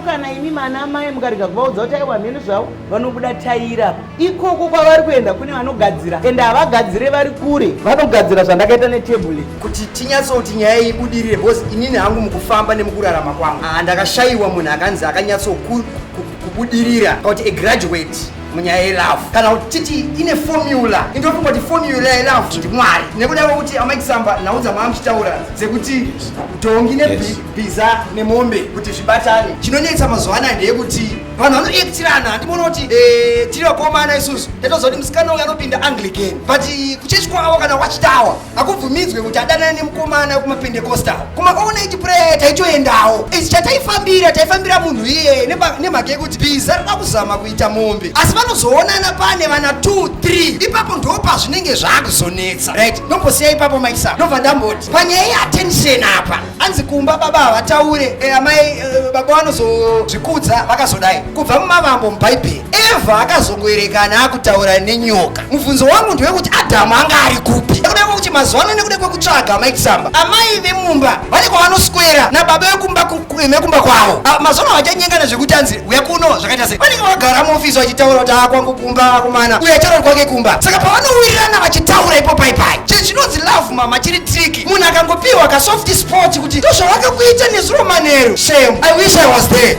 Kana imi mana mai mukarega kuvaudza kuti aiwa, mheno zvavo, vanobuda taira ikoko kwavari kuenda. Kune vanogadzira, ende havagadzire vari kure, vanogadzira zvandakaita netebhuri. Kuti tinyatsoti nyaya iyi ibudirire, because inini hangu mukufamba nemukurarama kwangu, ndakashayiwa munhu akanzi akanyatsokubudirira kuti a graduate munyaya yelove, kana kuti titi ine formula. Indofunga kuti formula yelove ndiMwari, nekuda kwekuti amaikisamba nhau dzamava muchitaura dzekuti dhongi nebhiza nemombe kuti zvibatane. Chinonetsa mazuva anaya ndeyekuti vanhu vanoactirana. Handimoona kuti tiri vakomana isusu, tatoziva kuti musikana uyu anopinda Anglican, but kuchechi kwavo kana wachitawa hakubvumidzwe kuti adanane nemukomana wekumaPentecostal. Kuma all night prayer taitoendawo. Ichi chataifambira, taifambira munhu iyeye nemhaka yekuti bhiza rida kuzama kuita mombe, asi vanozoonana pane vana 2 3, ipapo ndo pazvinenge zvakuzonetsa. Right, ndombosiya ipapo, maisa. Ndobva ndamboti panyaya yeattention apa, anzi kumba baba havataure, amai, baba vanozozvikudza vakazodai. Kubva mumavambo muBhaibheri, Evha akazongoerekana akutaura nenyoka. Mubvunzo wangu ndewekuti Adhamu anga ari kupi? Nekuda kwekuti mazuva ano, nekuda kwekutsvaga maikisamba, amai vemumba vane kwavanoswera nababa vekumba vekumba kwavo. Mazuva ano havachanyengana zvekuti anzi uya kuno zvakaita sei. Vanenge vagara muofisi vachitaura kuti kwangu kumba kumana, uyo achataura kwake kumba. Saka pavanowirirana vachitaura ipo paipai, chinhu chinonzi love, mama, chiri tricky. Munhu akangopiwa kasoft spot kuti ndozvavakakuita nezuro manheru, shame, I wish I was there.